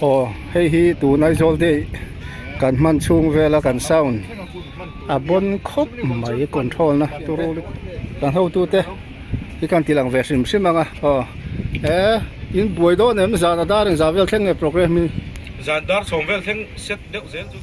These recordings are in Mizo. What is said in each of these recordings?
Aw hei hi tun Aizawl day kan hman chhung vela kan sound a bon khawp mai control na turu lutuk kan hotute hi kan ti lang ve hrim hrim ang a aw he in buai dawn em zan a dar engzah vel thleng nge programme hi. Zan dar sawm vel thleng set deuh zel chu.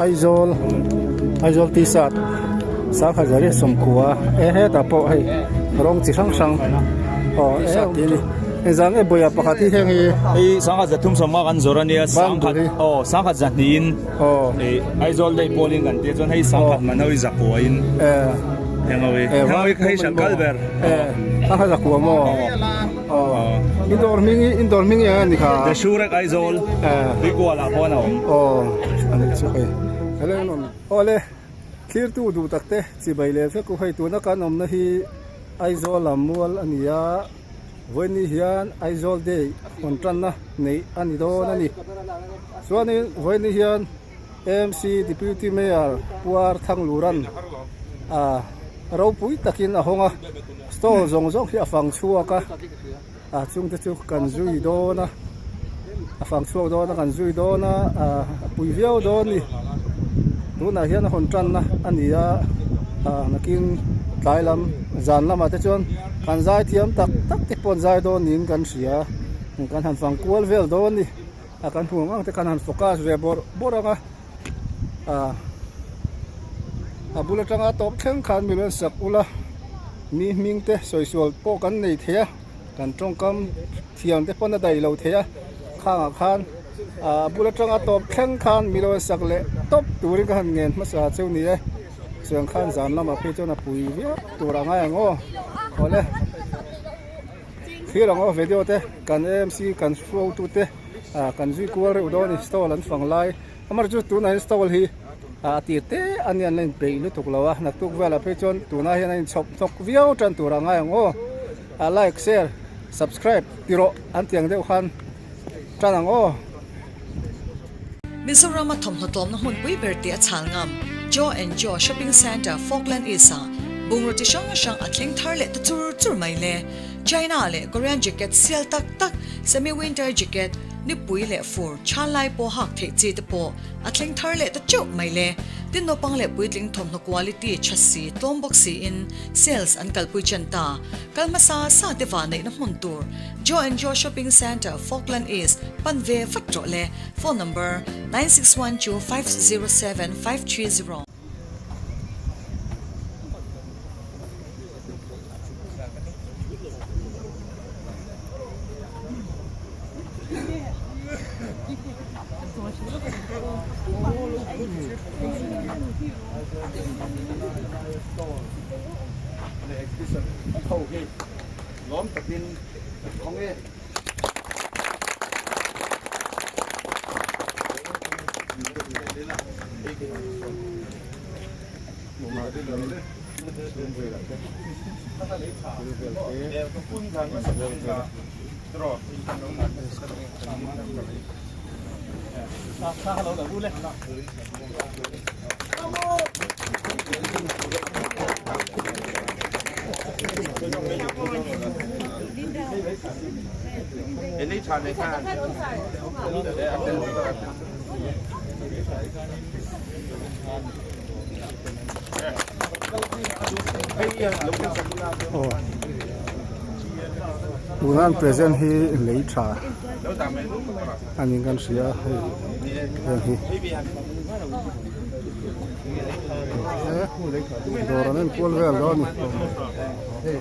Aizawl Aizawl t-shirt sangha zariah sawmkua e hetah pawh hei rawng chi hrang hrang aw t-shirt tih a ni engzah nge bawihah pakhat hi heng hi hei sangha zathum sawmnga kan zawrh a nia sangkhat aw sangkhat zahnihin aw ih Aizawl daih pawlin kan tia chuan hei sangkhat man ho hi zakua in heng ho hi heng ho hi hei hran kal ber sangha zakua maw aw in dawr hming hi in dawr hming hi eng a ni kha The Shurek Aizawl Tuikual ah khuan a awm aw a nih chu hei hello awle Thirtu duh tak te chibai leh vek u hei tuna kan awmna hi Aizawl lam mual a ni a, vawiini hian Aizawl Day hawn tanna neih a ni dawn a ni. Chuanin vawiini hian AMC Deputy Mayor Puar Thangluran a ropui takin a hawng a, stall zawng zawng hi a fang chhuak a, a chungte chu kan zui dawn a, a fang chhuak dawn a kan zui dawn a, a pui viau dawn a ni. Tunah hian a hawn tanna a ni a, nakin tlai lam zan lamah te chuan kan zai thiam tak tak te pawh an zai dawn niin kan hria, kan han fang kual vel dawn a ni. A kan hmuh ang ang te khan han focus ve bawrh bawrh ang a, a bul atanga tawp thleng khan mi rawn sak ula mi hming te sawi sual pawh kan nei thei a kan tawngkam thiam te pawn a daih lo thei a khangah khan a bul atanga tawp thleng khan mi rawn sak leh tawp turin ka han ngen hmasa cheu ni e chuan khan zan lamah phei chuan a pui viau tur a ngai ang aw awle. Thlir ang aw video te kan AMC kan hruaitu te ah kan zui kual reuh dawn a ni stall an fang lai amaherawhchu chu tunah hian stall hi ah a tir te a nia an la inpeih lutuk lo a naktuk velah phei chuan tunah hian a inchhawp hnawk viau tan tur a ngai ang aw ah like share subscribe ti rawh an tiang deuh khan tan ang aw. Mizoram a thawmhnaw tlawmna hmunpui ber tih a chhal ngam Joe and Joe Shopping Centre Falkland East ah bungraw chi hrang hrang a thleng thar leh ta chur chur mai le. China leh Korean jacket sial tak tak, semi winter jacket, nipui leh fur chhan lai pawh hak theih chi te pawh a thleng thar leh ta teuh mai le. Tin naupang leh puitling thawmhnaw quality tha si tlawm bawk siin sales an kalpui chen ta. Kal hmasa sa te vahneihna hmun tur Joe and Joe Shopping Centre Falkland East pan ve vat rawh le. Phone number, 9612 507 530. Aw tuna an present hi lei tha a niin kan hria hei heng hi dawr an enkual vel dawn a ni.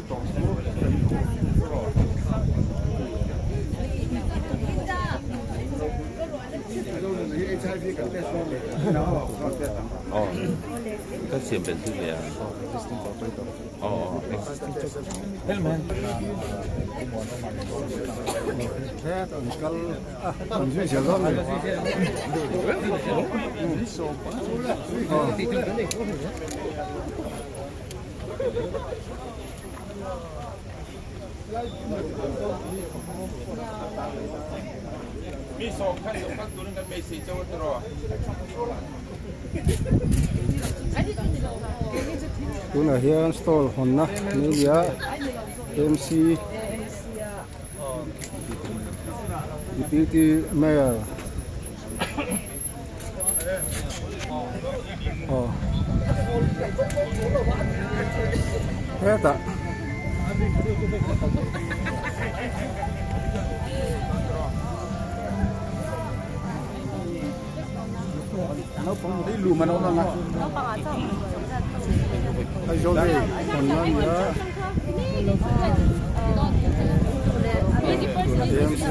Het an kal a an zui zel dawn a ni. Tunah hian stall hawnna nia MC Deputy Mayor aw hetah Aizawl hei hawnna a ni a AMC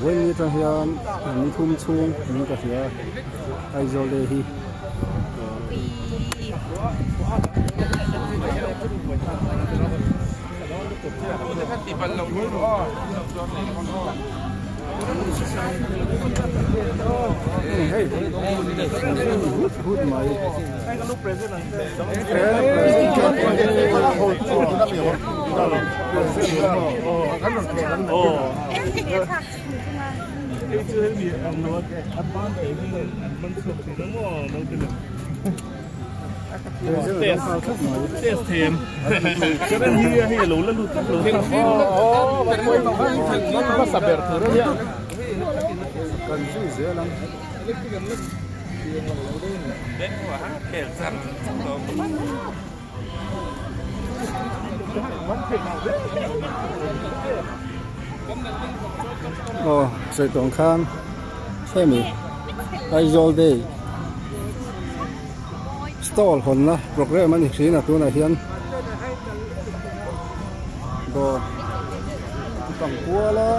Vawiin atang hian ni thum chhung niin ka hria Aizawl day hi. Hei hut hut mai. Kan zui zel ang. Aw sawi tawng khan hemi Aizawl day stall hawnna programme a ni thin a tunah hian dawr bang kual a.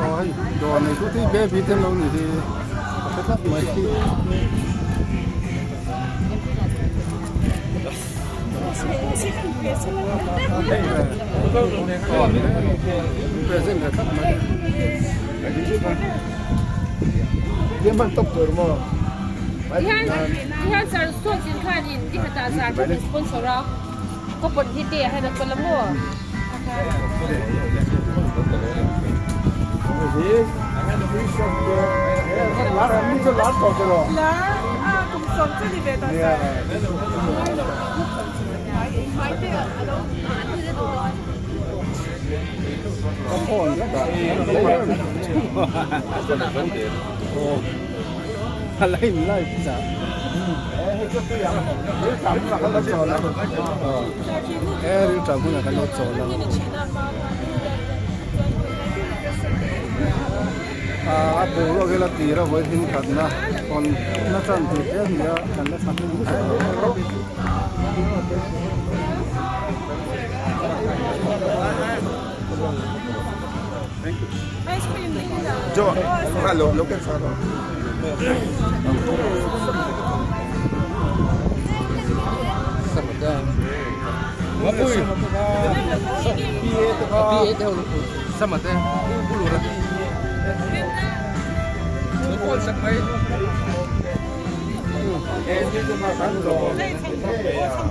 Aw hei dawr nei tu te hi baby te an lo ni hi ka hre tlat mai. Present ve tlat mai. A boruak hi la tir a vawi hming thatna hawn na tan tur te a ni a kan la tha hnem lutuk a.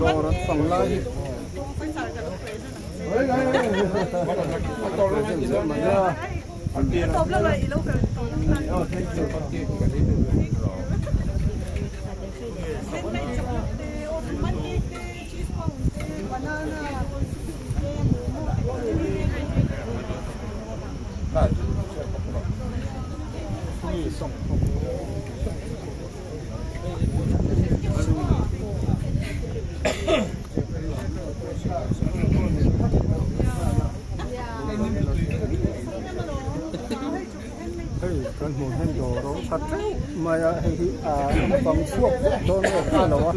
Dawr an fang lai hi. Hei kan hmuh hian dawr a awm tha teuh mai a hei hi ah an bang chhuak vek dawn nge ka lo a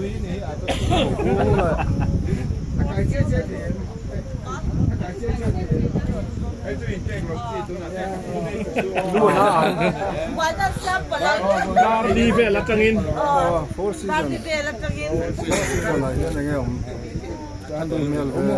Darli vel atangin Four season four season ah hian enge awm hmel ve.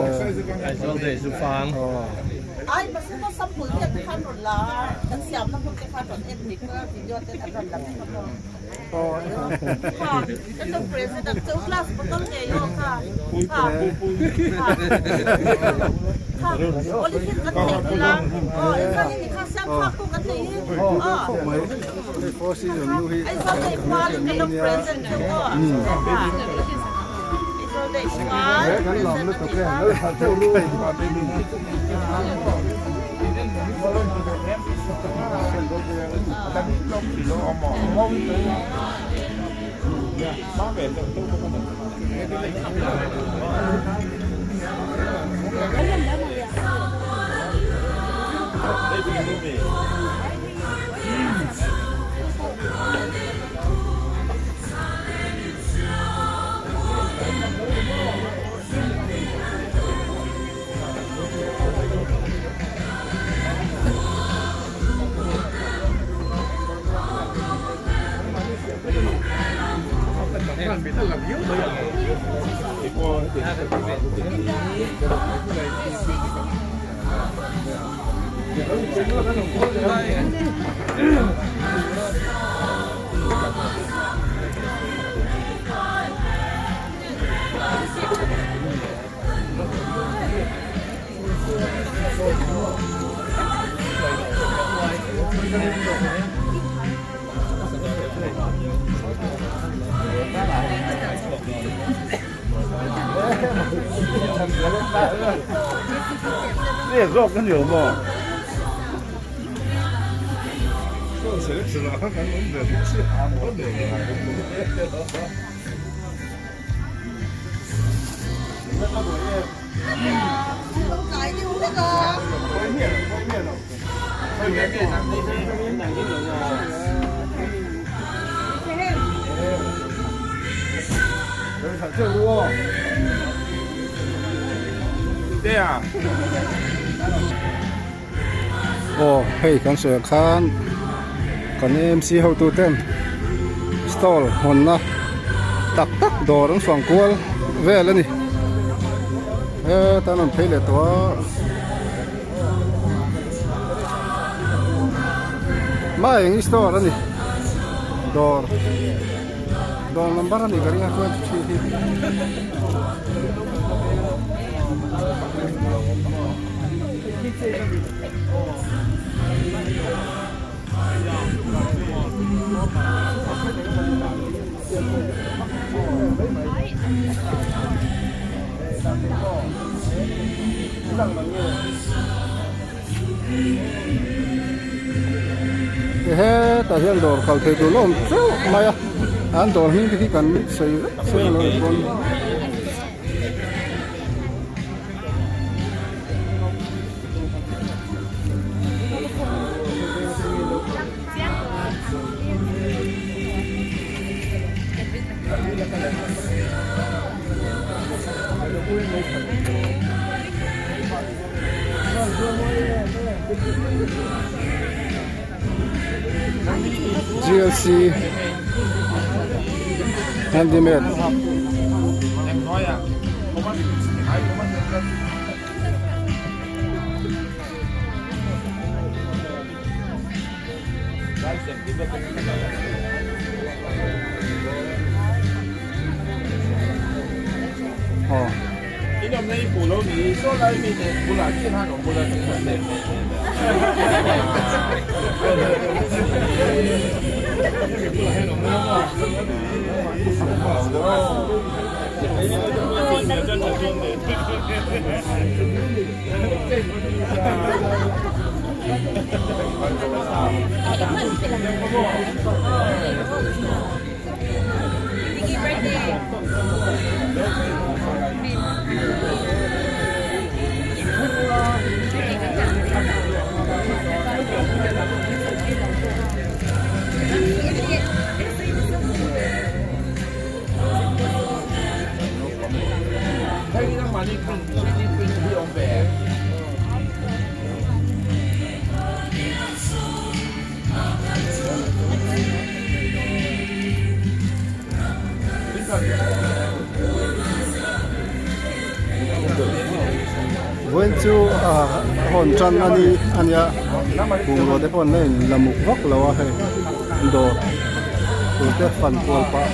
Aw hei kan sawi ang khan kan AMC hotu ten stall hawnna tak tak dawr an fang kual vel a ni heta an rawn phei leh tawh a. Hma eng store a ni dawr dawr number a ni ka ring a 23 hi. Hetah hian dawr kal thei tur la awm teuh mai a an dawr hming te khi kan sawi vek chiang lo ni pawn. GLC Handymade. Vawiin chu ah hawn tan a ni a nia bungrua te pawh an la in la muk vak lo a hei dawr tur te fan kual pah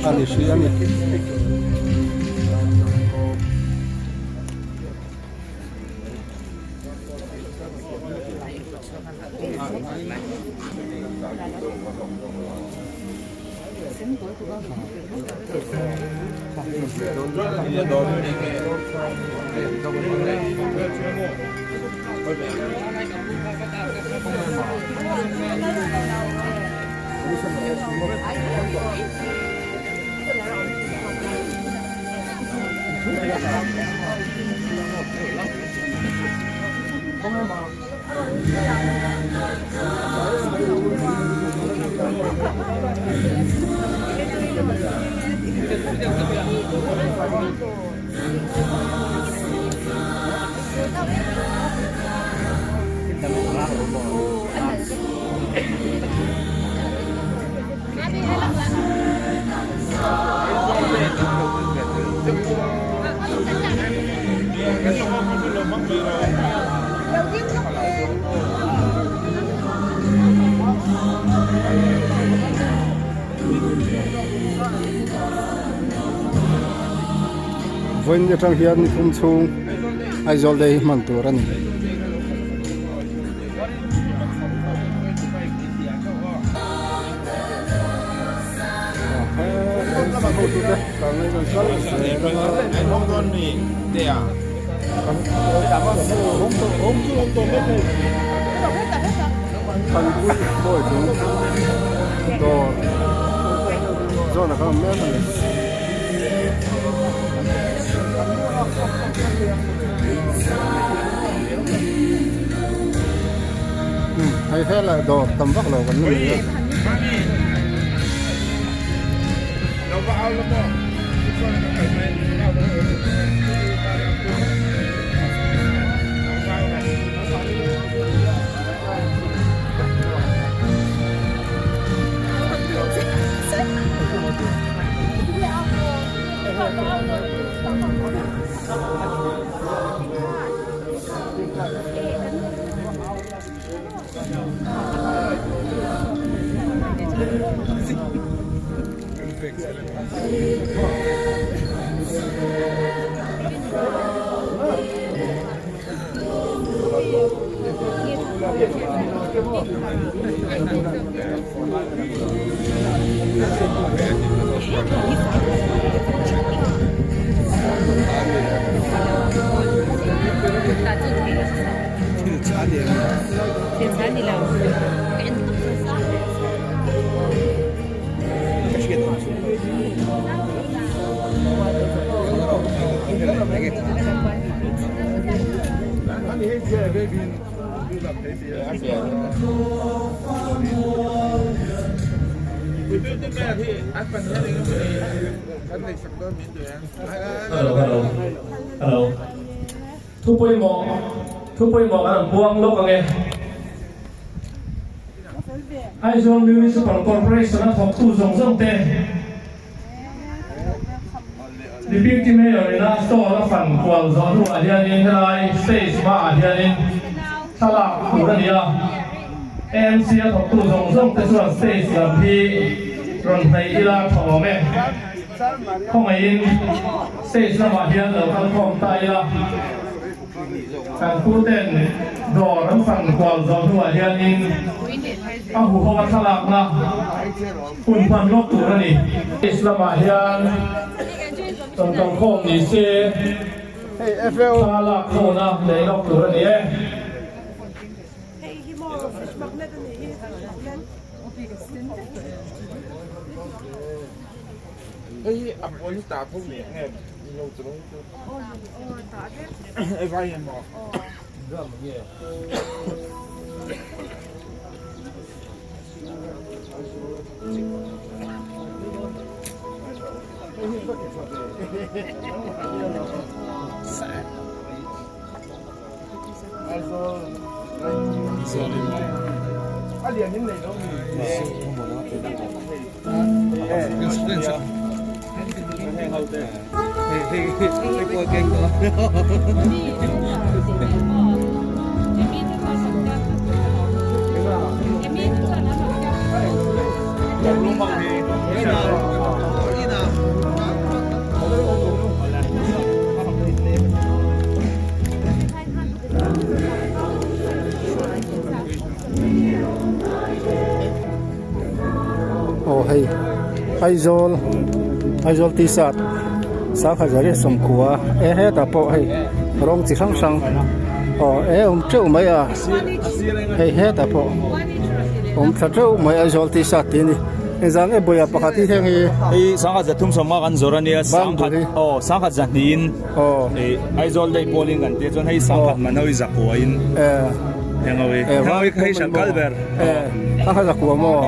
a ni hrih a ni. Vawiin atang hian ni thum chhung Aizawl day hi hman tur a ni. Hei helai dawr tam vak lo kan la nei a. Hello hello hello thu pawimawh thu pawimawh kan han puang lawk ang e. Aizawl Municipal Corporation a thawktu zawng zawng te. Deputy Mayor ina stall a fan kual zawh hnuah hianin helai stage hmaah hianin thlalak tur a ni a. AMC a thawktu zawng zawng te chuan stage lam hi rawn hnaih ila tha awm e. Khawngaihin stage lamah hian lo kal khawm ta ila. Kan pu ten dawr an fan kual zawh hnuah hianin a huho a thlalakna hun hman lawk tur a ni. Islam-ah hian rawn kalkhawm ni se thla lak hona nei lawk tur a ni e. Aw hei Aizawl Aizawl t-shirt sangha zari sawmkhua e hetah pawh hei rawng chi hrang hrang aw e awm teuh mai a hei hetah pawh awm thla teuh mai Aizawl t-shirt tih a ni engzah nge bawihah pakhat hi heng hi Hei sangha zathum sawmnga kan zawrh a nia sangkhat aw sangkhat zahnihin Aw. Ei Aizawl daih pawlin kan tia chuan hei sangkhat man ho hi zakua in heng ho hi heng ho hi hei hran kal ber. Eh a zakua maw?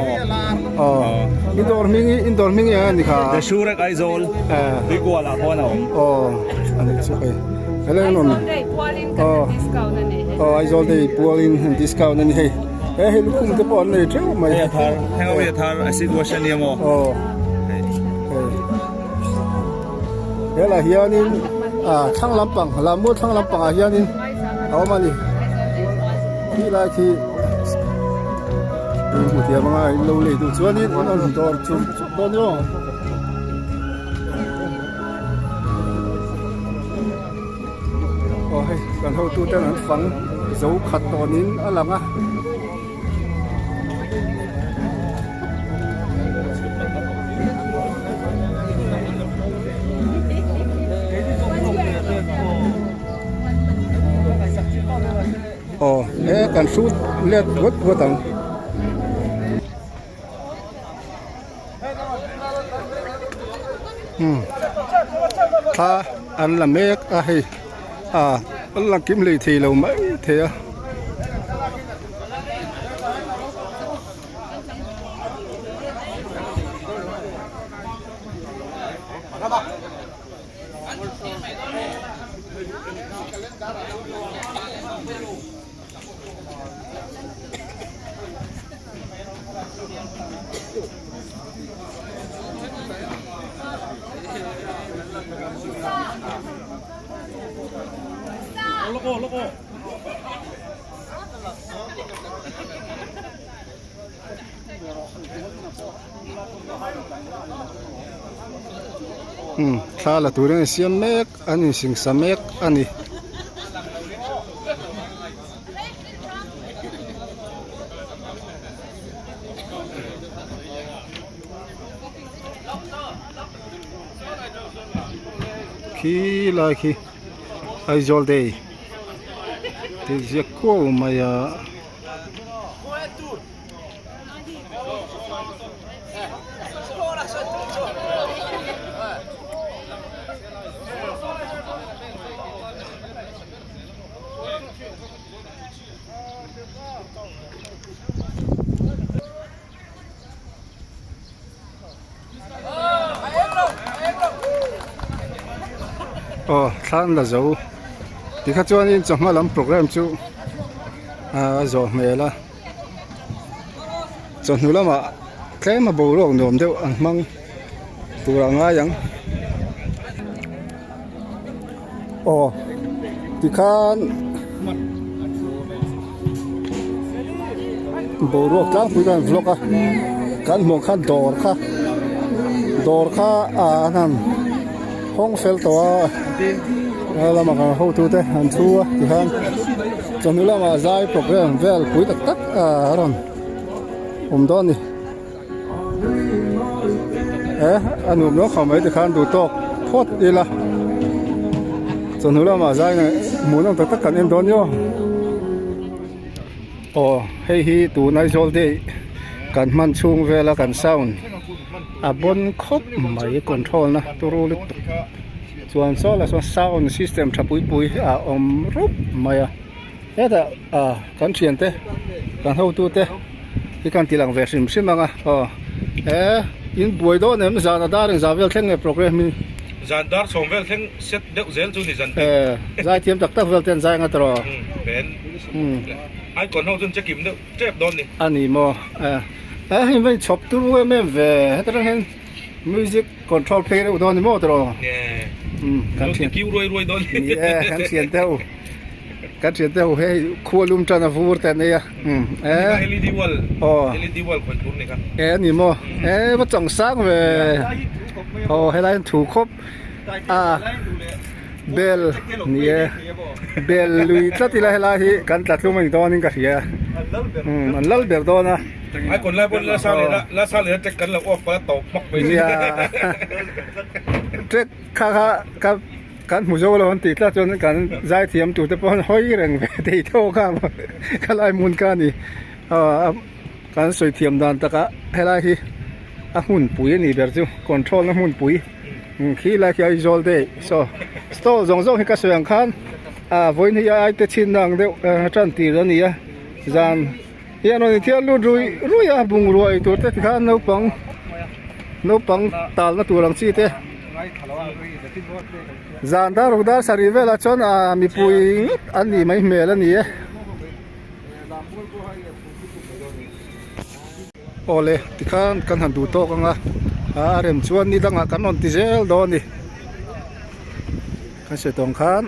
Aw. In dawr hming hi in dawr hming hi eng a ni kha? The Shurek Aizawl. Eh. Tuikual ah khuan a awm. Aw a ni chu hei. Hello non. Aizawl daih pualin kan discount a ni hei. Aw Aizawl daih pualin discount a ni hei. He hei lukhum te pawh an nei teuh mai. Hei a thar heng ho hi a thar acid wash a nia maw? Aw. Hei. Hei. Helai hianin ah thlang lampang lammual thlang lampangah hianin a awm a ni khi lai khi in hmu thiam anga in lo lei duh chuanin an rawn dawr chur chur dawn ni aw. Aw hei kan hotu ten an fang zo khat tawnin a lang a. Aw he kan hrut let vut vut ang. Hmm thla an la mek a hei ah an la kim hlei thei lo mai thei a. Umm thla la turin an siam mek an insingsa mek a ni. Khi lai khi Aizawl day tih ziak kuau mai a. Aw thla an la zo tikha chuanin chawhma lam program chu a zawh hmel a chawhnu lamah tlem a boruak nuam deuh an hmang tur a ngai ang. Aw tikhan boruak tlangpui kan vlog a kan hmuh khan dawr kha dawr kha ah an han hawng fel tawh a a lamah kan hotu te an thu a tikhan chawhnu lamah zai program vel pui tak tak a rawn awm dawn a ni. E a nuam lo khawp mai tikhan duh tawk phawt ila chawhnu lamah zai nge hmuh nawm tak tak kan en dawn nio aw hei hi tun Aizawl day kan hman chhung vela kan sound a bon khawp mai control na turu lutuk chuan saw lah sawn sound system tha pui pui a awm rup mai a. Hetah ah kan thiante kan hotute hi kan ti lang ve hrim hrim ang a aw he in buai dawn em zan a dar engzah vel thleng nge program hi zan dar sawm vel thleng set deuh zel chu ni zan eh zai thiam tak tak vel te an zai anga tawh pen icon ho chuan check im deuh tep dawn ni a ni maw eh eh hei va inchhawp turu em em ve heta tang hian music control phei reuh dawn ni maw tawh kan thian kiu ruai ruai dawn ni e kan thian te ho Kan thian te ho hei khua lum tan a vur te an nei a umm eh led wall aw led wall khawi tur ni kha eh ani maw eh va chang sang ve aw helai hian thu khawp a bel ni e bel lui tlat ila helai hi kan tla tlum a ni dawn in ka hria umm an lal ber dawn a ai kawn lai pawn la sang leh la sang leh track kan lo off pala tawp hmak mai nia track kha kha ka Kan hmu zo lo an tih tlat chuan kan zaithiam tur te pawh an hawi reng ve thei tho kha khalai hmun kha a ni aw kan sawi thiam dan taka helai hi a hmunpui a nih ber chu control na hmunpui khi lai khi Aizawl te saw stall zawng zawng hi ka sawi ang khan ah vawiin hi ai te chhin ang deuh tan tir a ni a zan hi an rawn inthiar lut rui rui a bungrua ei tur te tikhan naupang naupang talna tur ang chi te. Zan dar ruk dar sarih velah chuan ah mipui ngawt an nih mai hmel a ni e. Awle tikhan kan han duh tawk ang a a rem chuan ni dangah kan rawn ti zel dawn a ni. Kan sawi tawng khan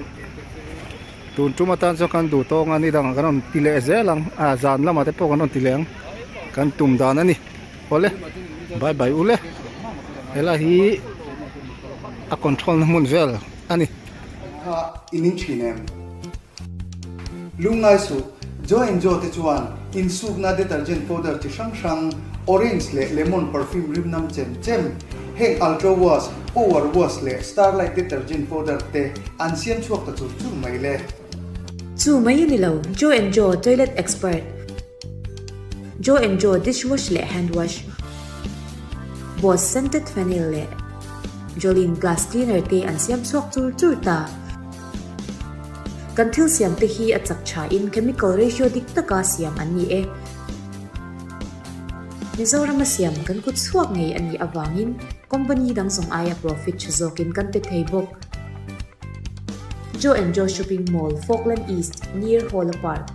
tun tum atan chuan kan duh tawk ang a ni dangah kan rawn ti leh zel ang ah zan lamah te pawh kan rawn ti leh ang kan tum dan a ni. Awle bye bye ule helai hi a control na hmun vel a ni. Kha i ning thin em? Lungngai suh, Joe and Joe te chuan insukna detergent powder chi hrang hrang, orange leh lemon perfume rim nam chem chem, heng Ultra Wash, Power Wash leh Starlight detergent powder te an siam chhuak ta chur chur mai le. Chu mai a ni lo, Joe and Joe toilet expert. Joe and Joe dishwash leh hand wash, Boss scented phenyl leh Jolene glass cleaner te an siam chhuak chur chur ta. Kan thil siam te hi a chak tha in chemical ratio dik taka siam an ni e. Mizorama siam kan kut chhuak ngei a nih avangin company dang zawng aia profit tha zawkin kan pe thei bawk. Joe and Joe Shopping Mall, Falkland East, near Hawla Park.